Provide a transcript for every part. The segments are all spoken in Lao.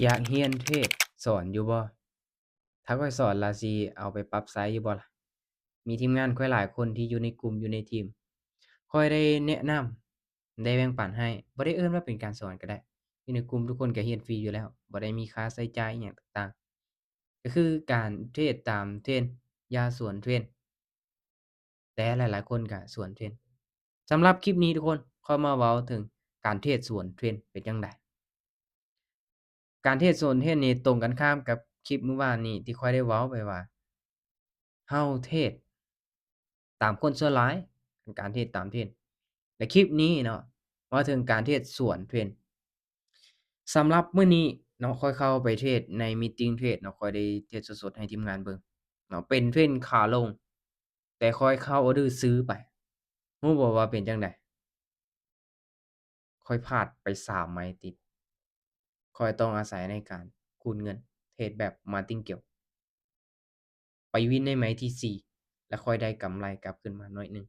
ຢາກຮຽນເທຣດສອນຢູ່ບໍ່? ຖ້າຂ້ອຍສອນລະຊິເອົາໄປປັບໃຊ້ຢູ່ບໍ່ລະ? ມີທີມງານຂ້ອຍຫຼາຍຄົນທີ່ຢູ່ໃນກຸ່ມ ຢູ່ໃນທີມ ຂ້ອຍໄດ້ແນະນຳ ໄດ້ແບ່ງປັນໃຫ້ ບໍ່ໄດ້ເອີ້ນວ່າເປັນການສອນກໍໄດ້. ຢູ່ໃນກຸ່ມທຸກຄົນກໍຮຽນຟຣີຢູ່ແລ້ວ ບໍ່ໄດ້ມີຄ່າໃຊ້ຈ່າຍອີ່ຫຍັງຕ່າງໆ ກໍຄືການເທຣດຕາມເທຣນ ຢ່າສວນເທຣນ. ແຕ່ຫຼາຍໆຄົນກໍສວນເທຣນ. ສຳລັບຄລິບນີ້ທຸກຄົນ ຂ້ອຍມາເວົ້າເຖິງການເທຣດສວນເທຣນເປັນຈັ່ງໃດ. ການເທຣດສວນເທຣນນີ້ຕົງກັນຂ້າມກັບຄລິບມື້ວານນີ້ທີ່ຂ້ອຍໄດ້ເວົ້າໄປວ່າ ເຮົາເທຣດຕາມຄົນສ່ວນຫຼາຍ ການເທຣດຕາມເທຣນ ແລະ ຄລິບນີ້ເນາະ ເວົ້າເຖິງການເທຣດສວນເທຣນ. ສຳລັບມື້ນີ້ເນາະ ຂ້ອຍເຂົ້າໄປເທຣດໃນມີດຕິງເທຣດເນາະ ຂ້ອຍໄດ້ເທຣດສົດໆໃຫ້ທີມງານເບິ່ງເນາະ ເປັນເທຣນຂາລົງ ແຕ່ຂ້ອຍເຂົ້າອໍເດີຊື້ໄປ. ຮູ້ບໍ່ວ່າເປັນຈັ່ງໃດ? ຂ້ອຍພາດໄປສາມໄມ້ຕິດ. ຂ້ອຍຕ້ອງອາໄສໃນການຄູນເງິນ ເທຣດແບບມາຕິງເກວ ໄປວິນໃນໄມ້ທີສີ່ ແລ້ວຂ້ອຍໄດ້ກຳໄລກັບຄືນມາໜ້ອຍໜຶ່ງ.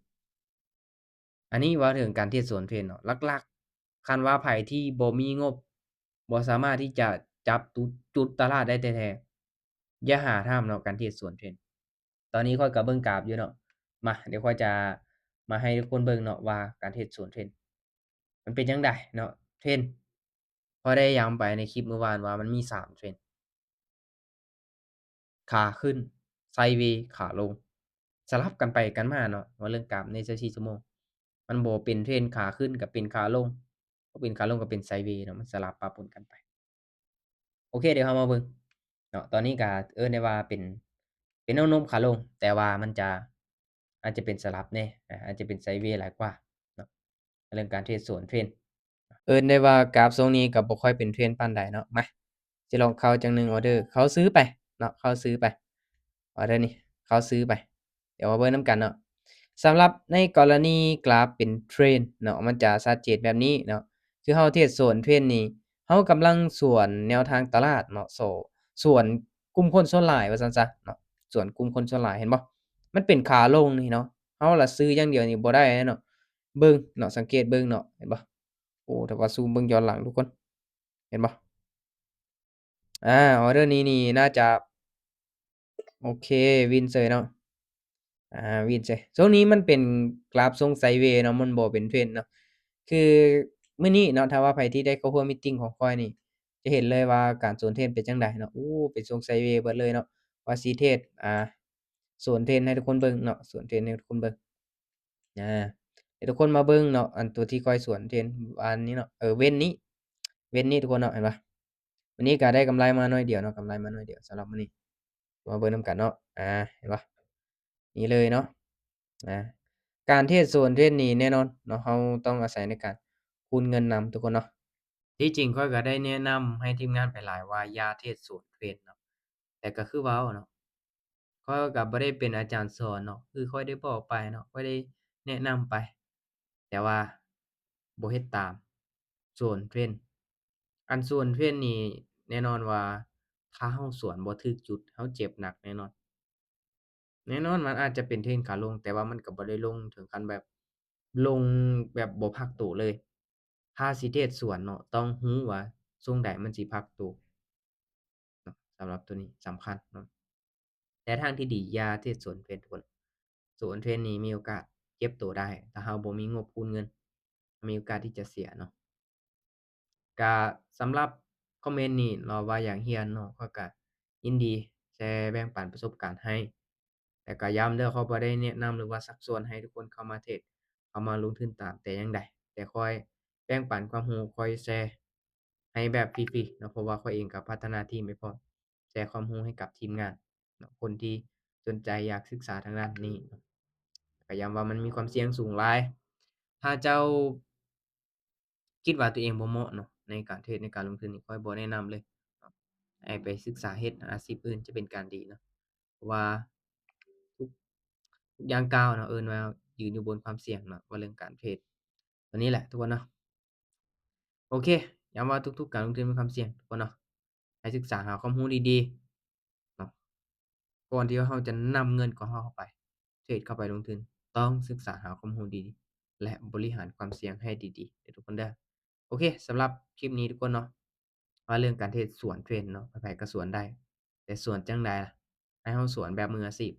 ອັນນີ້ເວົ້າເຖິງການເທຣດສວນເທຣນເນາະ. ຫຼັກໆ ຄັນວ່າໃຜທີ່ບໍ່ມີງົບ ບໍ່ສາມາດທີ່ຈະຈັບຈຸດ ຈຸດຕະຫຼາດໄດ້ແທ້ໆ ຢ່າຫາທຳເນາະ ການເທຣດສວນເທຣນ. ຕອນນີ້ຂ້ອຍກໍເບິ່ງກາບຢູ່ເນາະ. ມາ ດຽວຂ້ອຍຈະມາໃຫ້ທຸກຄົນເບິ່ງເນາະວ່າການເທຣດສວນເທຣນມັນເປັນຈັ່ງໃດເນາະ. ເທຣນ ຂ້ອຍໄດ້ຢ້ຳໄປໃນຄລິບມື້ວານວ່າມັນມີສາມເທຣນ ຂາຂຶ້ນ ໄຊເວ ຂາລົງ ສະຫຼັບກັນໄປກັນມາເນາະ. ເວົ້າເລື່ອງກາບໃນຊາວສີ່ຊົ່ວໂມງ ມັນບໍ່ເປັນເທຣນຂາຂຶ້ນກໍເປັນຂາລົງ ບໍ່ເປັນຂາລົງກໍເປັນໄຊເວເນາະ ມັນສະຫຼັບປະປົນກັນໄປ. ໂອເຄ ດຽວເຮົາມາເບິ່ງເນາະ. ຕອນນີ້ກໍເອີ້ນໄດ້ວ່າເປັນ ເປັນແນວໂນ້ມຂາລົງ ແຕ່ວ່າມັນຈະ ອາດຈະເປັນສະຫຼັບແດ່ ອາ ອາດຈະເປັນໄຊເວຫຼາຍກວ່າເນາະ. ເລື່ອງການເທຣດສວນເທຣນ ເອີ້ນໄດ້ວ່າກາບຊ່ວງນີ້ກໍບໍ່ຄ່ອຍເປັນເທຣນປານໃດເນາະ. ມາ ຊິລອງເຂົ້າຈັກໜຶ່ງອໍເດີ ເຂົ້າຊື້ໄປເນາະ ເຂົ້າຊື້ໄປ ອໍເດີນີ້ ເຂົ້າຊື້ໄປ. ດຽວມາເບິ່ງນຳກັນເນາະ. ສຳລັບໃນກໍລະນີກາບເປັນເທຣນເນາະ ມັນຈະຊັດເຈນແບບນີ້ເນາະ ຄືເຮົາເທຣດສວນເທຣນນີ້ ເຮົາກຳລັງສວນແນວທາງຕະຫຼາດເນາະ ສ- ສວນກຸ່ມຄົນສ່ວນຫຼາຍວ່າຊັ້ນຊະເນາະ ສວນກຸ່ມຄົນສ່ວນຫຼາຍ ເຫັນບໍ່? ມັນເປັນຂາລົງນີ້ເນາະ ເຮົາລະຊື້ຢ່າງດຽວນີ້ບໍ່ໄດ້ເນາະ. ເບິ່ງເນາະ ສັງເກດເບິ່ງເນາະ ເຫັນບໍ່? ໂອ້ ຖ້າວ່າຊູມເບິ່ງຍ້ອນຫຼັງທຸກຄົນ ເຫັນບໍ່? ອາ ອໍເດີນີ້ນີ້ໜ້າຈະ ໂອເຄ ວິນເສີຍເນາະ ອາ ວິນເສີຍ. ຊ່ວງນີ້ມັນເປັນກາບຊົງໄຊເວເນາະ ມັນບໍ່ເປັນເທຣນເນາະ. ຄືມື້ນີ້ເນາະ ຖ້າວ່າໃຜທີ່ໄດ້ເຂົ້າຮ່ວມມີດຕິງຂອງຂ້ອຍນີ້ ຈະເຫັນເລີຍວ່າການສວນເທຣນເປັນຈັ່ງໃດເນາະ. ໂອ້ ເປັນຊົງໄຊເວເບິດເລີຍເນາະ. ວ່າຊິເທຣດ ອາ ສວນເທຣນໃຫ້ທຸກຄົນເບິ່ງເນາະ ສວນເທຣນໃຫ້ທຸກຄົນເບິ່ງ ອາ ໃຫ້ທຸກຄົນມາເບິ່ງເນາະ ອັນຕົວທີ່ຂ້ອຍສວນເທຣນວານນີ້ເນາະ ເອີ ເວັນນີ້ ເວັນນີ້ທຸກຄົນເນາະ ເຫັນບໍ່? ວັນນີ້ກໍໄດ້ກຳໄລມາໜ້ອຍດຽວເນາະ ກຳໄລມາໜ້ອຍດຽວສຳລັບມື້ນີ້ ມາເບິ່ງນຳກັນເນາະ ອາ ເຫັນບໍ່? ນີ້ເລີຍເນາະ ອາ ການເທຣດສວນເທຣນນີ້ແນ່ນອນເນາະ ເຮົາຕ້ອງອາໄສໃນການຄູນເງິນນຳທຸກຄົນເນາະ. ທີ່ຈິງຂ້ອຍກໍໄດ້ແນະນຳໃຫ້ທີມງານໄປຫຼາຍວ່າຢ່າເທຣດສວນເທຣນເນາະ ແຕ່ກໍຄືເວົ້າເນາະ ຂ້ອຍກໍບໍ່ໄດ້ເປັນອາຈານສອນເນາະ ຄືຂ້ອຍໄດ້ບອກໄປເນາະ ຂ້ອຍໄດ້ແນະນຳໄປ ແຕ່ວ່າບໍ່ເຮັດຕາມ. ສວນເທຣນ ອັນສວນເທຣນນີ້ແນ່ນອນວ່າ ຖ້າເຮົາສວນບໍ່ຖືກຈຸດ ເຮົາເຈັບໜັກແນ່ນອນ. ແນ່ນອນມັນອາດຈະເປັນເທຣນຂາລົງ ແຕ່ວ່າມັນກໍບໍ່ໄດ້ລົງເຖິງຂັ້ນແບບ ລົງແບບບໍ່ພັກໂຕເລີຍ. ຖ້າຊິເທຣດສວນເນາະ ຕ້ອງຮູ້ວ່າຊ່ວງໃດມັນຊິພັກໂຕເນາະ ສຳລັບໂຕນີ້ສຳຄັນເນາະ. ແຕ່ທາງທີ່ດີຢ່າເທຣດສວນເທຣນທຸກຄົນ. ສວນເທຣນນີ້ມີໂອກາດເຈັບໂຕໄດ້ ຖ້າເຮົາບໍ່ມີງົບຄູນເງິນ ມີໂອກາດທີ່ຈະເສຍເນາະ. ກະສຳລັບຄອມເມັນນີ້ເນາະ ວ່າຢາກຮຽນເນາະ ຂ້ອຍກະຍິນດີແຊແບ່ງປັນປະສົບການໃຫ້ ແຕ່ກະຢ້ຳເດີ ຂ້ອຍບໍ່ໄດ້ແນະນຳ ຫຼືວ່າຊັກຊວນໃຫ້ທຸກຄົນເຂົ້າມາເທຣດ ເຂົ້າມາລົງທຶນຕາມແຕ່ຢ່າງໃດ ແຕ່ຂ້ອຍແບ່ງປັນຄວາມຮູ້ ຂ້ອຍແຊໃຫ້ແບບຟຣີໆເນາະ ເພາະວ່າຂ້ອຍເອງກະພັດທະນາທີມໄປພ້ອມ ແຊຄວາມຮູ້ໃຫ້ກັບທີມງານເນາະ ຄົນທີ່ສົນໃຈຢາກສຶກສາທາງດ້ານນີ້ເນາະ. ກະຢ້ຳວ່າມັນມີຄວາມສ່ຽງສູງຫຼາຍ ຖ້າເຈົ້າ ຄິດວ່າຕົວເອງບໍ່ເໝາະເນາະ ໃນການເທຣດ ໃນການລົງທຶນນີ້ ຂ້ອຍບໍ່ແນະນຳເລີຍເນາະ ໃຫ້ໄປສຶກສາເຮັດອາຊີບອື່ນຈະເປັນການດີເນາະ ເພາະວ່າທຸກ ທຸກຢ່າງກ້າວເນາະ ເອີ້ນວ່າຢືນຢູ່ບົນຄວາມສ່ຽງເນາະ ວ່າເລື່ອງການເທຣດ ຕົວນີ້ແຫຼະທຸກຄົນເນາະ. ໂອເຄ ຢ້ຳວ່າທຸກໆການລົງທຶນມີຄວາມສ່ຽງທຸກຄົນເນາະ ໃຫ້ສຶກສາຫາຄວາມຮູ້ດີໆເນາະ ກ່ອນທີ່ເຮົາຈະນຳເງິນຂອງເຮົາເຂົ້າໄປເທຣດ ເຂົ້າໄປລົງທຶນ ຕ້ອງສຶກສາຫາຄວາມຮູ້ດີໆ ແລະ ບໍລິຫານຄວາມສ່ຽງໃຫ້ດີໆເດີທຸກຄົນເດີ. ໂອເຄ ສຳລັບຄລິບນີ້ທຸກຄົນເນາະ ວ່າເລື່ອງການເທຣດສວນເທຣນເນາະ ໃຜໆກໍສວນໄດ້ ແຕ່ສວນຈັ່ງໃດລະ? ໃຫ້ເຮົາສວນແບບມືອາຊີບ.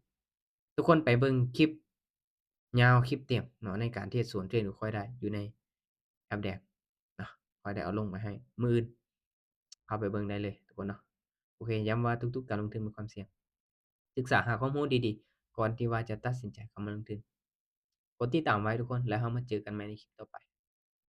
ທຸກຄົນໄປເບິ່ງຄລິບຍາວຄລິບເຕັມເນາະ ໃນການເທຣດສວນເທຣນຂອງຂ້ອຍໄດ້ຢູ່ໃນແອັບແດງເນາະ ຂ້ອຍໄດ້ເອົາລົງໄປໃຫ້ມື້ອື່ນ ເຂົ້າໄປເບິ່ງໄດ້ເລີຍທຸກຄົນເນາະ. ໂອເຄ ຢ້ຳວ່າທຸກໆການລົງທຶນມີຄວາມສ່ຽງ. ສຶກສາຫາຄວາມຮູ້ດີໆ ກ່ອນທີ່ວ່າຈະຕັດສິນໃຈເຂົ້າມາລົງທຶນ. ກົດຕິດຕາມໄວ້ທຸກຄົນ ແລ້ວເຮົາມາເຈີກັນໃໝ່ໃນຄລິບຕໍ່ໄປ.